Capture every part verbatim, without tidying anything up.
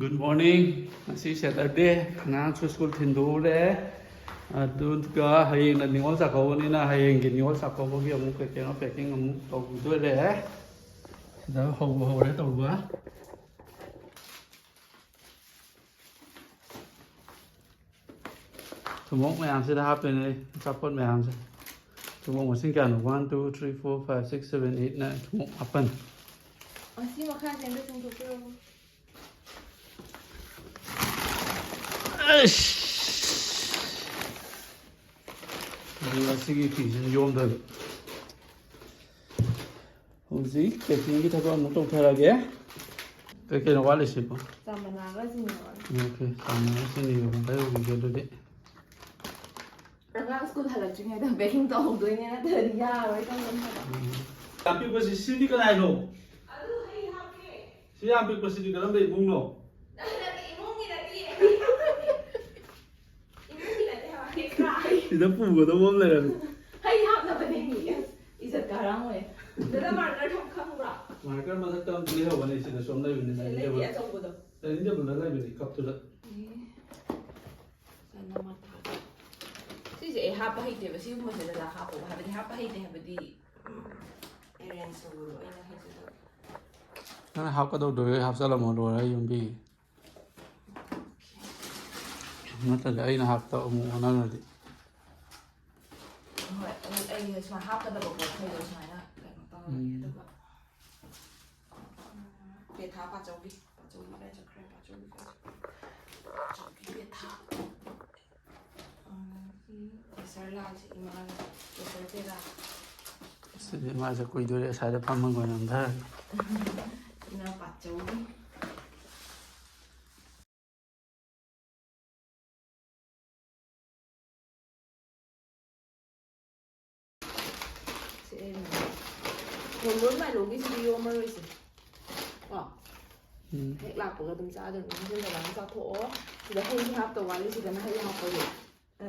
Good morning. ꯉꯁꯤ Saturday, ꯑꯉꯥꯡꯁꯨ school ꯊꯤꯟꯗꯣꯛꯎꯔꯦ꯫ ꯑꯗꯨꯒ ꯍꯌꯦꯡꯅ ꯅꯤꯉꯣꯜ ꯆꯥꯛꯀꯧꯕꯅꯤꯅ ꯍꯌꯦꯡꯒꯤ ꯅꯤꯉꯣꯜ ꯆꯥꯛꯀꯧꯕꯒꯤ ꯑꯃꯨꯛ ꯀꯩ ꯀꯩꯅꯣ packing ꯑꯃꯨꯛ ꯇꯧꯈꯤꯗꯣꯏꯔꯦ꯫ ꯁꯤꯗ ꯍꯧꯕ ꯍꯧꯔꯦ ꯇꯧꯕ꯫ ꯊꯨꯝꯃꯣꯛ ꯃꯌꯥꯝꯁꯤꯗ ꯍꯥꯞꯇꯣꯏꯅꯦ ꯑꯩ ꯑꯆꯥꯄꯣꯠ ꯃꯌꯥꯝꯁꯦ꯫ ꯊꯨꯝꯃꯣꯛ ꯃꯁꯤꯡ ꯀꯌꯥꯅꯣ? One, two, three, four, five, six, seven, eight, nine, ꯊꯨꯝꯃꯣꯛ ꯃꯥꯄꯟ꯫ ꯑꯁꯤ ꯃꯈꯥꯁꯦ ꯑꯝꯇ ꯆꯣꯡꯊꯣꯛꯄꯤꯔꯝꯃꯣ꯫ ꯑꯁ! ꯑꯗꯨꯒ ꯁꯤꯒꯤ ꯐꯤꯁꯤꯅ ꯌꯣꯝꯗꯣꯏꯕ꯫ ꯍꯧꯖꯤꯛ packingꯒꯤ ꯊꯕꯛ ꯑꯃꯨꯛ ꯇꯧꯊꯔꯒꯦ꯫ ꯀꯩ ꯀꯩꯅꯣ ꯋꯥꯠꯂꯤꯁꯤꯕꯣ? ꯆꯥ ꯃꯅꯥꯒ ꯆꯤꯅꯤꯒ ꯋꯥꯠꯂꯤ꯫ Okay, ꯆꯥ ꯃꯅꯥꯒ ꯆꯤꯅꯤꯒ ꯑꯃꯨꯛ ꯂꯩꯔꯨꯈꯤꯒꯦ ꯑꯗꯨꯗꯤ꯫ ꯑꯉꯥꯡ ꯁ꯭ꯀꯨꯜ ꯍꯜꯂꯛꯇ꯭ꯔꯤꯉꯩꯗ packing ꯇꯧꯍꯧꯗꯣꯏꯅꯦ, ꯅꯠꯇ꯭ꯔꯗꯤ ꯌꯥꯔꯣꯏ ꯇꯧꯗꯅ ꯍꯥꯏꯕ꯫ ꯎꯝ꯫ ꯌꯥꯝ ꯄꯤꯛꯄꯁꯤ, ꯁꯤꯗꯤ ꯀꯅꯥꯏꯅꯣ? ꯑꯗꯨ ꯑꯩ ꯍꯥꯞꯀꯦ꯫ ꯁꯤ ꯌꯥꯝ ꯄꯤꯛꯄꯁꯤꯗꯤ ꯀꯔꯝꯕ ꯏꯃꯨꯡꯅꯣ? ꯅꯠꯇꯦ, ꯏꯃꯨꯡꯒꯤ ꯅꯠꯇꯦ, ꯑꯩ ꯍꯥꯞꯀꯦ꯫ ꯏꯃꯨꯡꯒꯤ ꯅꯠꯇꯦ ꯍꯥꯏꯕ, extra꯫ ꯁꯤꯗ ꯄꯨꯒꯗꯕ ꯑꯃ ꯂꯩꯔꯝꯃꯤ꯫ ꯍꯩ ꯍꯥꯞꯅꯕꯅꯦ ꯃꯤ꯫ ꯏꯖꯠ ꯀꯥꯔꯥꯡ ꯑꯣꯏ꯫ ꯗꯗꯥ, marker ꯊꯝ ꯈꯪꯕ꯭ꯔꯥ? Marker ꯃꯊꯛꯇ ꯑꯃ ꯂꯩꯍꯧꯕꯅꯦ, ꯁꯤꯗꯁꯨ ꯑꯃ ꯂꯩꯕꯅꯦ, ꯁꯤ dining ꯂꯩꯇꯦ, table꯫ ꯑꯆꯧꯕꯗꯣ꯫ Dining tableꯗ ꯂꯩꯕꯅꯦ, cupꯇꯨꯗ꯫ ꯑꯦ꯫ ꯆꯅꯝ ꯑꯊꯥꯕ꯫ ꯁꯤꯁꯦ ꯑꯩ ꯍꯥꯞꯄ ꯍꯩꯇꯦꯕ, ꯁꯤꯒꯨꯝꯕꯁꯦ ꯗꯗꯥ ꯍꯥꯞꯄꯣ ꯍꯥꯏꯕꯗꯤ, ꯍꯥꯞꯄ ꯍꯩꯇꯦ ꯍꯥꯏꯕꯗꯤ, ꯎꯝ, arrange ꯇꯧꯕꯗꯣ ꯑꯩꯅ ꯍꯩꯖꯗꯕ꯫ ꯅꯪꯅ ꯍꯥꯞꯀꯗꯧꯗꯣ ꯍꯦꯛ ꯍꯥꯞꯆꯜꯂꯝꯃꯣ, ꯂꯣꯏꯔꯦ, ꯌꯨꯝꯕꯤ꯫ ꯅꯠꯇ꯭ꯔꯗꯤ ꯑꯩꯅ ꯍꯥꯞꯇ ꯑꯃꯨꯛ ꯑꯣꯟꯅꯔꯗꯤ꯫ ꯍꯣꯏ, ꯑꯩ, ꯑꯩ ꯁꯨꯃꯥꯏꯅ ꯍꯥꯞꯀꯗꯕ ꯄꯣꯠꯈꯩꯗꯣ ꯁꯨꯃꯥꯏꯅ ꯀꯩꯅꯣ ꯇꯧꯔꯒꯦ, ꯎꯝ꯫ ꯑꯗꯨꯒ, ꯎꯝ, ꯄꯦꯊꯥ ꯄꯥꯆꯧꯒꯤ, ꯄꯥꯆꯧꯒꯤ ꯀꯥꯏ ꯆꯠꯈ꯭ꯔꯦ? ꯄꯥꯆꯧꯒꯤ ꯀꯥꯏ ꯆꯠꯈ꯭ꯔꯦ? ꯄꯥꯆꯧꯒꯤ ꯄꯦꯊꯥ꯫ ꯑꯗꯒꯤ ꯀꯦꯁꯔ ꯂꯥꯜꯁꯦ ꯏꯃꯥꯒꯤ, ꯀꯦꯁꯔ ꯄꯦꯔꯥ꯫ ꯑꯁꯤꯗꯤ ꯃꯥꯁꯦ ꯀꯨꯏꯗꯣꯔꯦ, ꯑꯁ꯭ꯋꯥꯏꯗ ꯐꯝꯃꯒ ꯑꯣꯏꯅ ꯅꯝꯊꯔꯒꯦ꯫ ꯏꯃꯥ ꯄꯥꯆꯧꯒꯤ꯫ ꯁꯤ ꯑꯩꯅ ꯇꯣꯟꯕꯣꯏ ꯃꯥꯏꯂꯣꯒꯤꯁꯤꯗꯤ ꯌꯣꯝꯃꯔꯣꯏꯁꯦ꯫ ꯀꯣ? ꯎꯝ꯫ ꯍꯦꯛ ꯂꯥꯛꯄꯒ ꯑꯗꯨꯝ ꯆꯥꯗꯣꯏꯅꯤ꯫ ꯍꯟꯖꯤꯜꯂꯒ ꯑꯗꯨꯝ ꯆꯥꯊꯣꯛꯑꯣ꯫ ꯁꯤꯗ ꯍꯩ ꯍꯥꯞꯇꯧ ꯋꯥꯠꯂꯤ, ꯁꯤꯗꯅ ꯍꯩ ꯍꯥꯞꯄꯒꯦ꯫ ꯑ꯫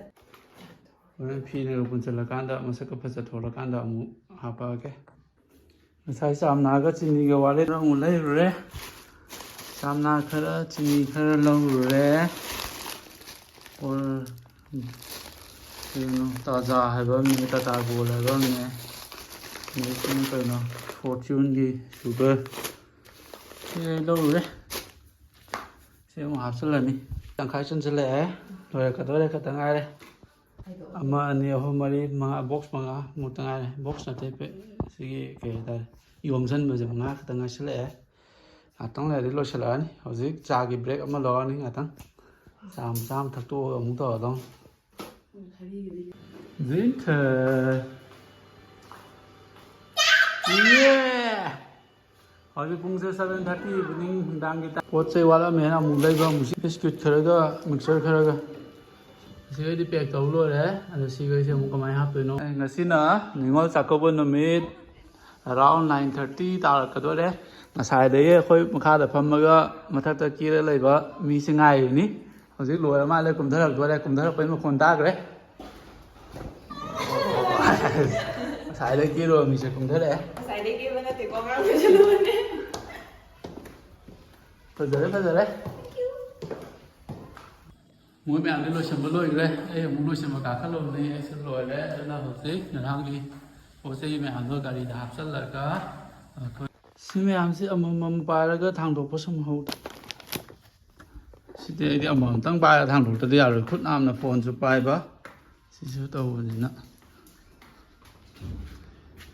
ꯍꯣꯔꯦꯟ ꯐꯤꯅꯒ ꯄꯨꯟꯁꯤꯜꯂꯀꯥꯟꯗ, ꯃꯁꯛꯀ ꯐꯖꯊꯣꯔꯀꯥꯟꯗ ꯑꯃꯨꯛ ꯍꯥꯞꯄꯛꯑꯒꯦ꯫ ꯉꯁꯥꯏ ꯆꯥꯝꯅꯥꯒ ꯆꯤꯅꯤꯒ ꯋꯥꯠꯂꯦꯅ ꯑꯃꯨꯛ ꯂꯩꯔꯨꯔꯦ꯫ ꯆꯥꯝꯅꯥ ꯈꯔ, ꯆꯤꯅꯤ ꯈꯔ ꯂꯧꯔꯨꯔꯦ꯫ ꯑꯣꯔ ꯀꯩꯅꯣ, ꯇꯥꯖꯥ ꯍꯥꯏꯕ ꯑꯃꯅꯦ, ꯇꯥꯇꯥ ꯒꯣꯜ ꯍꯥꯏꯕ ꯑꯃꯅꯦ, ꯑꯗꯩ ꯁꯤꯅ ꯀꯩꯅꯣ, ꯐꯣꯔꯆꯨꯟꯒꯤ ꯁꯨꯒꯔ, ꯁꯤ ꯑꯩ ꯂꯧꯔꯨꯔꯦ꯫ ꯁꯤ ꯑꯃꯨꯛ ꯍꯥꯞꯆꯤꯜꯂꯅꯤ꯫ ꯇꯪꯈꯥꯏ ꯆꯟꯁꯤꯜꯂꯛꯑꯦ꯫ ꯂꯣꯏꯔꯛꯀꯗꯧꯔꯦ, ꯈꯛꯇ ꯉꯥꯏꯔꯦ꯫ ꯑꯃ, ꯑꯅꯤ, ꯑꯍꯨꯝ, ꯃꯔꯤ, ꯃꯉꯥ, ꯕꯣꯛꯁ ꯃꯉꯥ ꯃꯨꯛꯇ ꯉꯥꯏꯔꯦ꯫ ꯕꯣꯛꯁ ꯅꯠꯇꯦ, ꯄꯦ-, ꯁꯤꯒꯤ ꯀꯩ ꯍꯥꯏꯇꯥꯔꯦ, ꯌꯣꯝꯁꯤꯟꯕꯁꯦ ꯃꯉꯥ ꯈꯛꯇ ꯉꯥꯏꯁꯤꯜꯂꯛꯑꯦ꯫ ꯉꯥꯛꯇꯪ ꯂꯩꯔꯗꯤ ꯂꯣꯏꯁꯤꯜꯂꯛꯑꯅꯤ꯫ ꯍꯧꯖꯤꯛ ꯆꯥꯒꯤ ꯕ꯭ꯔꯦꯛ ꯑꯃ ꯂꯧꯔꯅꯤ ꯉꯥꯛꯇꯪ꯫ ꯆꯥ ꯃꯆꯥ ꯑꯃ ꯊꯛꯇꯣꯛꯑꯒ ꯑꯃꯨꯛ ꯇꯧꯔꯗꯧꯅꯤ꯫ ꯖꯤꯟꯊ꯫ ꯌꯦ! ꯍꯧꯖꯤꯛ ꯄꯨꯡꯁꯦ seven thirty evening, ꯅꯨꯡꯗꯥꯡꯒꯤ ꯇꯥ-, ꯄꯣꯠ ꯆꯩ ꯋꯥꯠꯂꯝꯃꯦꯅ ꯑꯃꯨꯛ ꯂꯩꯕ, ꯑꯃꯨꯛ ꯁꯤ ꯕꯤꯁꯀꯤꯠ ꯈꯔꯒ, ꯃꯤꯛꯆꯔ ꯈꯔꯒ꯫ ꯁꯤꯈꯩꯗꯤ ꯄꯦꯛ ꯇꯧ ꯂꯣꯏꯔꯦ꯫ ꯑꯗꯣ ꯁꯤꯈꯩꯁꯦ ꯑꯃꯨꯛ ꯀꯃꯥꯏꯅ ꯍꯥꯞꯇꯣꯏꯅꯣ? ꯑꯩ ꯉꯁꯤꯅ ꯅꯤꯉꯣꯜ ꯆꯥꯛꯀꯧꯕ ꯅꯨꯃꯤꯠ꯫ Around nine thirty ꯇꯥꯔꯛꯀꯗꯣꯔꯦ꯫ ꯉꯁꯥꯏꯗꯒꯤ ꯑꯩꯈꯣꯏ ꯃꯈꯥꯗ ꯐꯝꯃꯒ ꯃꯊꯛꯇ ꯀꯦꯔ ꯂꯩꯕ ꯃꯤꯁꯦ ꯉꯥꯏꯔꯤꯅꯤ꯫ ꯍꯧꯖꯤꯛ ꯂꯣꯏꯔ ꯃꯥꯜꯂꯦ, ꯀꯨꯝꯊꯔꯛꯇꯣꯔꯦ, ꯀꯨꯝꯊꯔꯛꯄꯩ ꯃꯈꯣꯟ ꯇꯥꯈ꯭ꯔꯦ꯫ ꯉꯁꯥꯏꯗꯒꯤ ꯀꯦꯔꯨꯔ ꯃꯤꯁꯦ ꯀꯨꯝꯊꯔꯛꯑꯦ꯫ ꯉꯁꯥꯏꯗꯒꯤ ꯀꯦꯕ ꯅꯠꯇꯦꯀꯣ, ꯑꯉꯥꯡ ꯑꯣꯏꯁꯜꯂꯨꯕꯅꯦ꯫ ꯐꯖꯔꯦ, ꯐꯖꯔꯦ꯫ ꯃꯣꯏ ꯃꯌꯥꯝꯗꯤ ꯂꯣꯏꯁꯟꯕ ꯂꯣꯏꯈ꯭ꯔꯦ꯫ ꯑꯩ ꯑꯃꯨꯛ ꯂꯣꯏꯁꯟꯕ ꯀꯥꯈꯠꯂꯨꯕꯅꯤ꯫ ꯑꯩꯁꯨ ꯂꯣꯏꯔꯦ꯫ ꯑꯗꯨꯅ ꯍꯧꯖꯤꯛ ꯉꯔꯥꯡꯒꯤ ꯄꯣꯠ ꯆꯩ ꯃꯌꯥꯝꯗꯣ ꯒꯥꯔꯤꯗ ꯍꯥꯞꯆꯜꯂꯒ ꯑꯩꯈꯣꯏ ꯁꯤ ꯃꯌꯥꯝꯁꯤ ꯑꯃꯃꯝ ꯄꯥꯏꯔꯒ ꯊꯥꯡꯗꯣꯛꯄ ꯁꯨꯝ ꯍꯧꯗꯦ꯫ ꯁꯤꯗꯤ ꯑꯩꯗꯤ ꯑꯃꯃꯝꯇꯪ ꯄꯥꯏꯔꯒ ꯊꯥꯡꯗꯣꯛꯇꯗꯤ ꯌꯥꯔꯣꯏ꯫ ꯈꯨꯠ ꯅꯥꯝꯅ ꯐꯣꯟꯁꯨ ꯄꯥꯏꯕ꯫ ꯁꯤꯁꯨ ꯇꯧꯕꯅꯤꯅ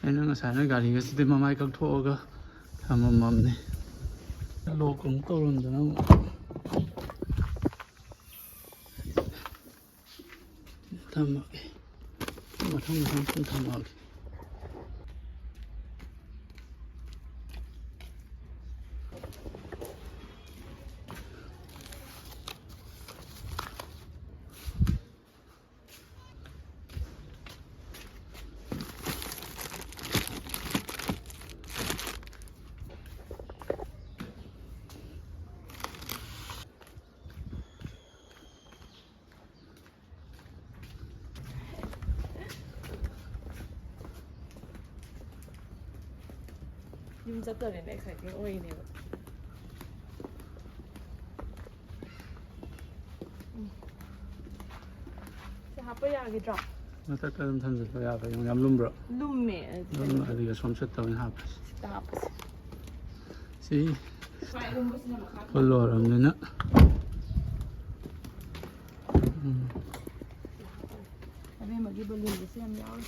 ꯑꯩꯅ ꯉꯁꯥꯏꯅ ꯒꯥꯔꯤꯒꯁꯤꯗꯤ ꯃꯃꯥꯏ ꯀꯛꯊꯣꯛꯑꯒ ꯊꯝꯃꯝꯃꯕꯅꯤ꯫ ꯂꯣꯛ ꯑꯃꯨꯛ ꯇꯧꯔꯝꯗꯅ ꯑꯃꯨꯛ ꯊꯝꯃꯒꯦ꯫ ꯃꯊꯪ ꯃꯊꯪ ꯁꯨꯝ ꯊꯝꯃꯛꯑꯒꯦ꯫ ꯌꯨꯝ ꯆꯠꯇꯣꯔꯦꯅ ꯑꯦꯛꯁꯥꯏꯇꯤꯡ ꯑꯣꯏꯔꯤꯅꯦꯕ꯫ ꯍꯥꯞꯄ ꯌꯥꯒꯗ꯭ꯔꯣ? ꯃꯊꯛꯇ ꯑꯗꯨꯝ ꯊꯝꯖꯤꯜꯂꯣ ꯌꯥꯕ꯭ꯔꯥ? ꯌꯥꯝ ꯂꯨꯝꯕ꯭ꯔꯣ? ꯂꯨꯝꯃꯦ ꯑꯗꯨꯗꯤ꯫ ꯂꯨꯝꯃꯦ, ꯑꯗꯨꯒ ꯁꯣꯝ ꯁꯠꯇ ꯑꯣꯏꯅ ꯍꯥꯞꯄꯁꯤ꯫ ꯁꯤꯗ ꯍꯥꯞꯄꯁꯤ꯫ ꯁꯤ ꯐꯨꯜ ꯂꯣꯏꯔꯕꯅꯤꯅ꯫ ꯎꯝ꯫ ꯑꯕꯦꯝꯃꯒꯤ ꯕꯂꯨꯟꯗꯁꯨ ꯌꯥꯝ ꯌꯥꯎꯔꯤ꯫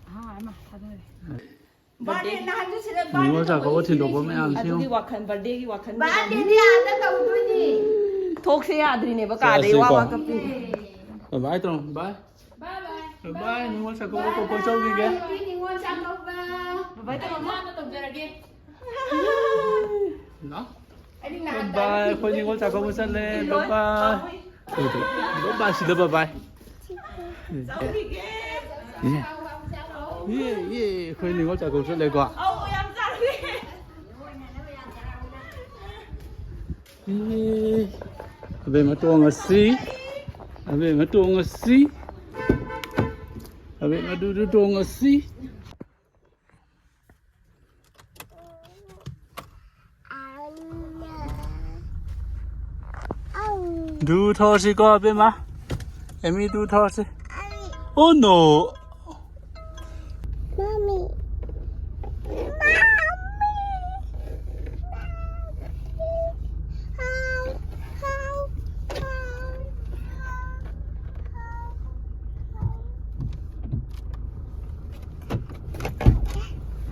ꯑꯍꯥ, ꯑꯃ ꯊꯥꯗꯔꯦ꯫ ꯕꯥꯔꯗꯦ ꯅꯍꯥꯟꯁꯨ ꯁꯤꯗ ꯅꯤꯉꯣꯜ ꯆꯥꯛꯀꯧꯕ ꯊꯤꯟꯗꯣꯛꯄ ꯃꯌꯥꯝꯁꯤꯕꯨ꯫ ꯑꯗꯨꯒꯤ ꯋꯥꯈꯜ, ꯕꯥꯔꯗꯦꯒꯤ ꯋꯥꯈꯜ꯫ ꯕꯥꯔꯗꯦꯗꯤ ꯑꯥꯗ ꯇꯧꯗꯣꯏꯅꯤ꯫ ꯊꯣꯛꯁꯦ ꯌꯥꯗ꯭ꯔꯤꯅꯦꯕ, ꯀꯥꯗꯩ ꯋꯥ ꯆꯠꯂꯁꯤꯀꯣ꯫ ꯋꯥ ꯀꯞꯄꯤꯅꯦ꯫ ꯕꯥꯏ ꯕꯥꯏ ꯇꯧꯔꯣ, ꯕꯥꯏ꯫ ꯕꯥꯏ ꯕꯥꯏ꯫ ꯕꯥꯏ ꯕꯥꯏ, ꯅꯤꯉꯣꯜ ꯆꯥꯛꯀꯧꯕ ꯀꯣꯛ ꯀꯣꯏ ꯆꯧꯈꯤꯒꯦ꯫ ꯍꯦꯄꯤ ꯅꯤꯉꯣꯜ ꯆꯥꯛꯀꯧꯕ꯫ ꯕꯥꯏ ꯕꯥꯏ ꯇꯧꯔꯣ꯫ ꯏꯃꯥꯅ ꯇꯧꯖꯔꯒꯦ꯫ ꯂꯥꯛꯑꯣ꯫ ꯑꯩꯗꯤ ꯕꯥꯏ ꯅꯍꯥꯟ ꯕꯥꯏ, ꯑꯩꯈꯣꯏ ꯅꯤꯉꯣꯜ ꯆꯥꯛꯀꯧꯕ ꯆꯠꯂꯦ꯫ ꯕꯥꯏ ꯕꯥꯏ꯫ ꯕꯥꯏ ꯕꯥꯏ, ꯁꯤꯗ ꯕꯥꯏ ꯕꯥꯏ꯫ ꯆꯧꯈꯤꯒꯦ꯫ ꯌꯦ꯫ ꯌꯦ, ꯌꯦ, ꯑꯩꯈꯣꯏ ꯅꯤꯉꯣꯜ ꯆꯥꯛꯀꯧꯕ ꯆꯠꯂꯦꯀꯣ꯫ ꯑꯧ, ꯌꯥꯝ ꯆꯥꯔꯦ꯫ ꯑꯦ, ꯑꯕꯦꯝꯃ ꯇꯣꯡꯉꯁꯤ꯫ ꯑꯕꯦꯝꯃ ꯇꯣꯡꯉꯁꯤ꯫ ꯑꯕꯦꯝꯃ ꯗꯨꯗꯨ ꯇꯣꯡꯉꯁꯤ꯫ ꯗꯨ ꯊꯧꯔꯁꯤꯀꯣ, ꯑꯕꯦꯝꯃ꯫ ꯑꯦꯃꯤ, ꯗꯨ ꯊꯧꯔꯁꯤ꯫ Oh no! Mommy. Mommy. Hi. Hi. Hi.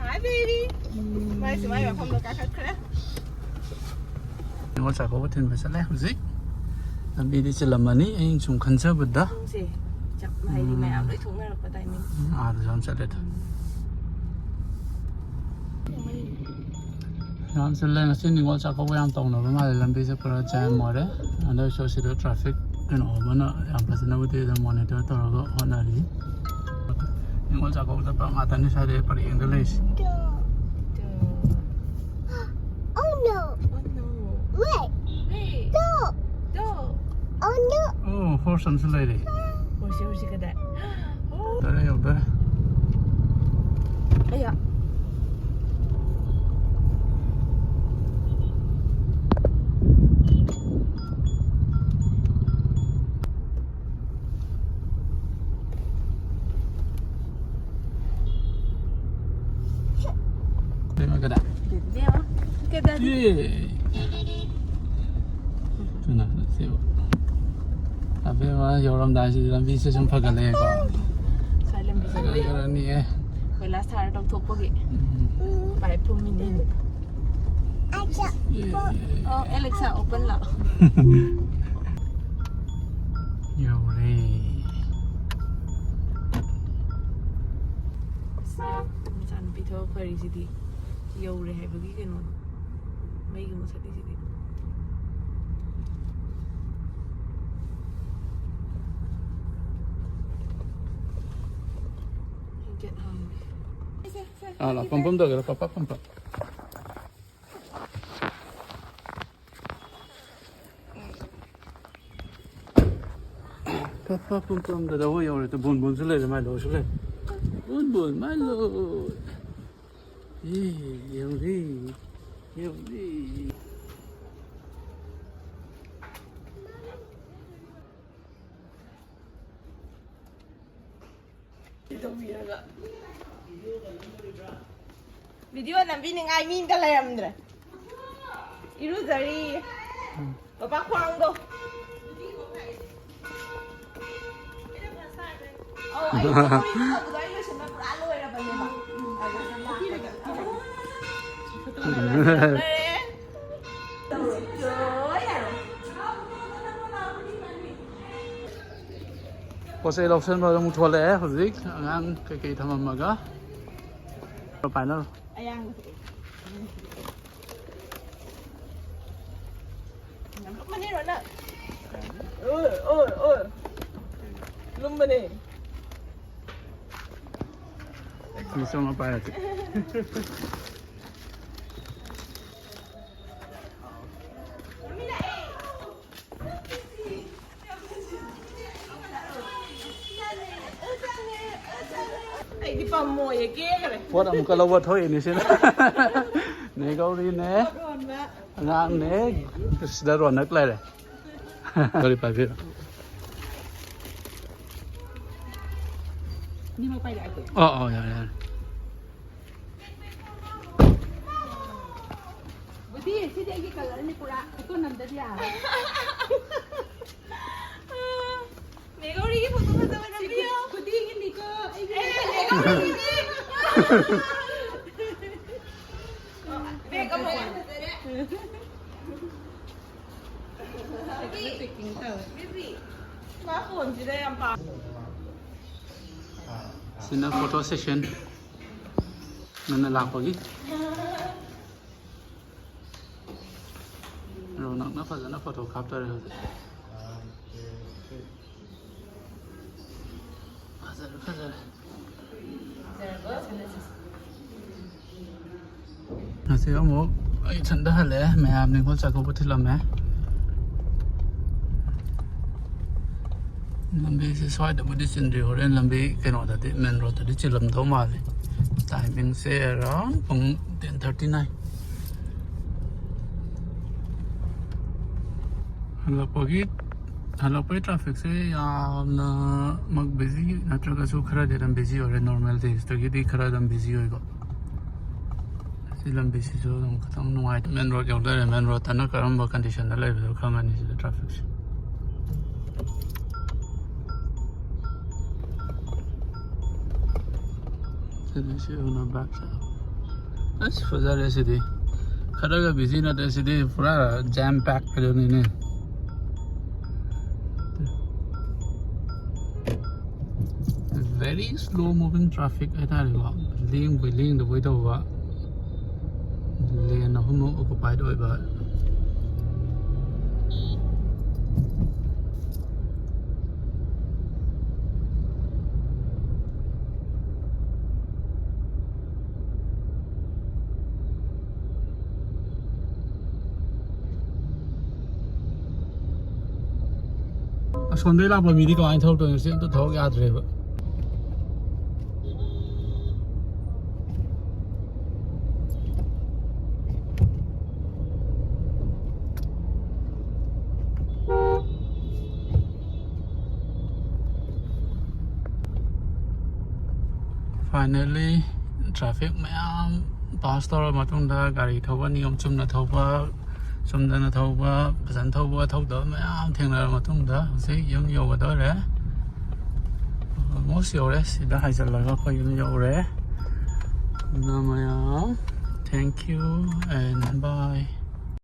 Hi, baby. ꯃꯥꯏꯁꯨ ꯃꯥꯏ ꯃꯐꯝꯗ ꯀꯥꯈꯠꯈ꯭ꯔꯦ꯫ ꯅꯤꯉꯣꯜ ꯆꯥꯛꯀꯧꯕ ꯊꯤꯟꯕ ꯆꯠꯂꯦ ꯍꯧꯖꯤꯛ꯫ ꯂꯝꯕꯤꯗꯤ ꯆꯤꯜꯂꯝꯃꯅꯤ, ꯑꯩꯅ ꯁꯨꯝ ꯈꯟꯖꯕꯗ꯫ ꯄꯨꯡꯁꯦ ꯆꯞ ꯍꯥꯏꯗꯤ ꯎꯝ꯫ ꯃꯌꯥꯝ ꯂꯣꯏ ꯊꯣꯛꯅꯔꯛꯄ ꯇꯥꯏꯃꯤꯡ꯫ ꯎꯝ, ꯑꯥꯗꯁꯨ ꯌꯥꯝ ꯆꯠꯂꯦ ꯑꯗꯣ꯫ ꯌꯥꯝ ꯆꯤꯜꯂꯦ꯫ ꯉꯁꯤ ꯅꯤꯉꯣꯜ ꯆꯥꯛꯀꯧꯕ ꯌꯥꯝ ꯇꯧꯅꯕ ꯃꯥꯜꯂꯦ꯫ ꯂꯝꯕꯤꯁꯦ ꯄꯨꯔꯥ ꯖꯥꯝ ꯑꯣꯏꯔꯦ꯫ ꯑꯗꯨ ꯑꯣꯏꯔꯁꯨ ꯁꯤꯗ ꯇ꯭ꯔꯥꯐꯤꯛ ꯀꯩꯅꯣ ꯑꯃꯅ ꯌꯥꯝ ꯐꯖꯅꯕꯨꯗꯤ ꯑꯗꯨꯝ ꯃꯣꯅꯤꯇꯔ ꯇꯧꯔꯒ ꯍꯣꯠꯅꯔꯤ꯫ ꯅꯤꯉꯣꯜ ꯆꯥꯛꯀꯧꯕ ꯆꯠꯄ ꯉꯥꯛꯇꯅꯤ ꯁ꯭ꯋꯥꯏꯗ ꯄꯔꯦꯡꯗ ꯂꯩꯔꯤꯁꯦ꯫ Oh no! Oh no! Wait! Wait! Dog! Dog! Oh no! ꯑꯣ, ꯍꯣꯔꯁ ꯑꯃꯁꯨ ꯂꯩꯔꯦ꯫ ꯍꯣꯔꯁꯁꯦ, ꯍꯣꯔꯁꯁꯦ ꯀꯗꯥꯏ? ꯌꯧꯗꯣꯔꯦ, ꯌꯧꯗꯣꯔꯦ꯫ ꯑꯌꯥ꯫ ꯑꯦ꯫ ꯀꯅꯥꯅꯣ ꯁꯤꯕꯣ? ꯑꯕꯦꯝꯃ, ꯌꯧꯔꯝꯗꯥꯏꯁꯤꯗꯤ ꯂꯝꯕꯤꯁꯦ ꯁꯨꯝ ꯐꯒꯠꯂꯛꯑꯦꯀꯣ꯫ ꯁ꯭ꯋꯥꯏ ꯂꯝꯕꯤꯁꯦ ꯂꯣꯏ ꯌꯧꯔꯅꯤꯌꯦ꯫ ꯀꯣꯏꯂꯥꯁ ꯊꯥꯔ ꯇꯧꯊꯣꯛꯄꯒꯤ ꯎꯝ꯫ ꯄꯥꯏꯞ ꯐꯨꯝꯃꯤꯅꯦ꯫ ꯑꯦ꯫ ꯑꯣ, ꯑꯦꯂꯦꯛꯁꯥ, open ꯂꯥꯛꯑꯣ꯫ ꯌꯧꯔꯦ꯫ ꯃꯆꯥꯅꯨꯄꯤ ꯊꯕꯛ ꯐꯔꯤꯁꯤꯗꯤ ꯌꯧꯔꯦ ꯍꯥꯏꯕꯒꯤ ꯀꯩꯅꯣꯗꯣ꯫ ꯃꯩꯒ ꯃꯨꯊꯠꯂꯤꯁꯤꯗꯤ꯫ ꯒꯦꯠ ꯍꯥꯡꯉꯦ꯫ ꯑꯥ, ꯂꯥꯛ ꯄꯝ ꯄꯝ ꯇꯧꯒꯦꯔꯣ? ꯄꯞ ꯄꯞ ꯄꯝ ꯄꯝ꯫ ꯄꯞ ꯄꯞ ꯄꯝ ꯄꯝ ꯗꯗꯥ ꯍꯣꯏ ꯌꯧꯔꯦ꯫ ꯇꯨ ꯕꯨꯟ ꯕꯨꯟꯁꯨ ꯂꯩꯔꯦ, ꯃꯥꯏ ꯂꯣꯏꯁꯨ ꯂꯩꯔꯦ꯫ ꯕꯨꯟ ꯕꯨꯟ, ꯃꯥꯏ ꯂꯣꯏ꯫ ꯑꯦ, ꯌꯧꯔꯦ, ꯌꯧꯔꯦ꯫ ꯚꯤꯗꯤꯑꯣ ꯅꯝꯕꯤꯅꯤꯡꯉꯥꯏ ꯃꯤ ꯑꯝꯇ ꯂꯩꯔꯝꯗ꯭ꯔꯦ꯫ ꯏꯔꯨꯖꯔꯤ꯫ ꯄꯄꯥ ꯈ꯭ꯋꯥꯡꯗꯣ꯫ ꯑꯧ, ꯑꯩ ꯐꯨꯔꯤꯠ ꯐꯧꯕꯗꯣ ꯑꯩ ꯂꯣꯏꯁꯟꯕ ꯄꯨꯔꯥ ꯂꯣꯏꯔꯕꯅꯦꯕ꯫ ꯂꯣꯏꯔꯦ꯫ ꯄꯣꯠ ꯆꯩ ꯂꯧꯁꯟꯕ ꯑꯃꯨꯛ ꯊꯣꯛꯂꯛꯑꯦ ꯍꯧꯖꯤꯛ, ꯑꯉꯥꯡ ꯀꯩꯀꯩ ꯊꯝꯃꯝꯃꯒ꯫ ꯄꯥꯏꯅꯔꯣ꯫ ꯑꯌꯥꯡꯕꯁꯦ꯫ ꯌꯥꯝ ꯂꯨꯝꯕꯅꯦ, ꯔꯣꯅꯥ꯫ ꯑꯣꯏ, ꯑꯣꯏ, ꯑꯣꯏ꯫ ꯂꯨꯝꯕꯅꯦ꯫ ꯃꯤꯁ ꯑꯃ ꯄꯥꯏꯔꯛꯀꯦ꯫ ꯑꯩꯗꯤ ꯄꯥꯝꯃꯣꯏꯌꯦ, ꯀꯦꯈ꯭ꯔꯦ꯫ ꯄꯣꯠ ꯑꯃꯨꯛꯀ ꯂꯧꯕ ꯊꯣꯛꯏꯅꯤ ꯁꯤꯅ꯫ ꯅꯦ ꯒꯧꯔꯤꯅꯦ, ꯑꯉꯥꯡꯅꯦ, ꯁꯤꯗ ꯔꯣꯅꯛ ꯂꯩꯔꯦ꯫ ꯒꯥꯔꯤ ꯄꯥꯏꯕꯤꯔꯣ꯫ ꯑꯅꯤꯃꯛ ꯄꯥꯏꯔꯛꯑꯒꯦ꯫ ꯑꯣ, ꯑꯣ, ꯌꯥꯔꯦ, ꯌꯥꯔꯦ꯫ ꯁꯤ, ꯁꯤꯗꯤ ꯑꯩꯒꯤ ꯀꯂꯔꯅꯤ ꯄꯨꯔꯥ꯫ ꯐꯣꯇꯣ ꯅꯝꯗꯗꯤ ꯌꯥꯔꯣꯏ꯫ ꯃꯦꯒꯧꯔꯤꯒꯤ ꯐꯣꯇꯣ ꯐꯖꯕ ꯁꯤ ꯅꯝꯕꯤꯌꯣ꯫ ꯈꯨꯗꯤꯡꯒꯤꯅꯤꯀꯣ ꯑꯩꯒꯤ꯫ ꯑꯦ, ꯃꯦꯒꯧꯔꯤꯒꯤꯅꯤ꯫ ꯃꯦꯒꯧꯔꯤ ꯌꯥꯝ ꯐꯖꯔꯦ꯫ ꯄꯦꯛꯀꯤꯡ ꯇꯧꯋꯦ꯫ ꯕꯦꯕꯤ, ꯃꯥ ꯐꯣꯟꯁꯤꯗ ꯌꯥꯝ ꯄꯥꯝ- ꯁꯤꯅ ꯐꯣꯇꯣ ꯁꯦꯁꯟ ꯉꯟꯅ ꯂꯥꯛꯄꯒꯤ꯫ ꯔꯣꯅꯛꯅ ꯐꯖꯅ ꯐꯣꯇꯣ ꯀꯥꯞꯇꯔꯦ ꯍꯧꯖꯤꯛ꯫ ꯐꯖꯔꯦ, ꯐꯖꯔꯦ꯫ ꯉꯁꯤ ꯑꯃꯨꯛ ꯑꯩ ꯏꯊꯟꯗ ꯍꯜꯂꯛꯑꯦ꯫ ꯃꯌꯥꯝ ꯅꯤꯉꯣꯜ ꯆꯥꯛꯀꯧꯕ ꯊꯤꯜꯂꯝꯃꯦ꯫ ꯂꯝꯕꯤꯁꯦ ꯁ꯭ꯋꯥꯏꯗꯕꯨꯗꯤ ꯆꯤꯟꯗ꯭ꯔꯤ, ꯍꯣꯔꯦꯟ ꯂꯝꯕꯤ ꯀꯩꯅꯣꯗꯗꯤ, ꯃꯦꯟ ꯔꯣꯗꯇꯗꯤ ꯆꯤꯜꯂꯝꯗꯧ ꯃꯥꯜꯂꯤ꯫ ꯇꯥꯏꯃꯤꯡꯁꯦ ꯑꯦꯔꯥꯎꯟ ꯄꯨꯡ ꯇꯦꯟ ꯊꯥꯔꯇꯤ ꯅꯥꯏꯟ꯫ ꯍꯜꯂꯛꯄꯒꯤ, ꯍꯜꯂꯛꯄꯒꯤ ꯇ꯭ꯔꯥꯐꯤꯛꯁꯦ ꯌꯥꯝꯅꯃꯛ ꯕꯤꯖꯤ ꯅꯠꯇ꯭ꯔꯒꯁꯨ ꯈꯔꯗꯤ ꯑꯗꯨꯝ ꯕꯤꯖꯤ ꯑꯣꯏꯔꯦ, ꯅꯣꯔꯃꯦꯜ ꯗꯦꯖꯇꯒꯤꯗꯤ ꯈꯔ ꯑꯗꯨꯝ ꯕꯤꯖꯤ ꯑꯣꯏꯀꯣ꯫ ꯁꯤ ꯂꯝꯕꯤꯁꯤꯁꯨ ꯑꯗꯨꯝ ꯈꯤꯇꯪ ꯅꯨꯡꯉꯥꯏꯇꯦ꯫ ꯃꯦꯟ ꯔꯣꯗ ꯌꯧꯗꯣꯔꯦ꯫ ꯃꯦꯟ ꯔꯣꯗꯇꯅ ꯀꯔꯝꯕ ꯀꯟꯗꯤꯁꯟꯗ ꯂꯩꯕꯗꯣ ꯈꯪꯉꯅꯤ ꯁꯤꯗ ꯇ꯭ꯔꯥꯐꯤꯛꯁꯦ꯫ ꯁꯤꯗ ꯁꯤ ꯎꯅ ꯕꯦꯛ ꯁꯥꯏꯗ꯫ ꯑꯁ, ꯐꯖꯔꯦ ꯁꯤꯗꯤ꯫ ꯈꯔꯒ ꯕꯤꯖꯤ ꯅꯠꯇꯦ ꯁꯤꯗꯤ, ꯄꯨꯔꯥ ꯖꯦꯝ ꯄꯦꯛ ꯑꯗꯨꯅꯤꯅꯦ꯫ Very slow moving traffic ꯍꯥꯏꯇꯥꯔꯦꯀꯣ꯫ ꯂꯦꯡꯕꯣꯏ ꯂꯦꯡꯗꯕꯣꯏ ꯇꯧꯕ꯫ ꯂꯦꯟ ꯑꯍꯨꯝꯃꯛ ꯑꯣꯀꯨꯄꯥꯏꯗ ꯑꯣꯏꯕ꯫ ꯑꯁꯣꯝꯗꯩ ꯂꯥꯛꯄ ꯃꯤꯗꯤ ꯀꯃꯥꯏꯅ ꯊꯧꯔꯛꯇꯣꯏꯅꯣ? ꯁꯤ ꯑꯝꯇ ꯊꯧꯔꯛ ꯌꯥꯗ꯭ꯔꯦꯕ꯫ Finally, traffic ꯃꯌꯥꯝ ꯄꯥꯁ ꯇꯧꯔ ꯃꯇꯨꯡꯗ ꯒꯥꯔꯤ ꯊꯧꯕ ꯅꯤꯌꯣꯝ ꯆꯨꯝꯅ ꯊꯧꯕ, ꯆꯨꯝꯗꯅ ꯊꯧꯕ, ꯐꯖꯅ ꯊꯧꯕ, ꯊꯧꯗꯕ ꯃꯌꯥꯝ ꯊꯦꯡꯅꯔ ꯃꯇꯨꯡꯗ ꯍꯧꯖꯤꯛ ꯌꯨꯝ ꯌꯧꯒꯗꯧꯔꯦ꯫ ꯑꯣꯜꯃꯣꯁ ꯌꯧꯔꯦ꯫ ꯁꯤꯗ ꯍꯥꯏꯖꯤꯜꯂꯒ ꯑꯩꯈꯣꯏ ꯌꯨꯝ ꯌꯧꯔꯦ꯫ ꯑꯗꯨꯅ ꯃꯌꯥꯝ, thank you and bye꯫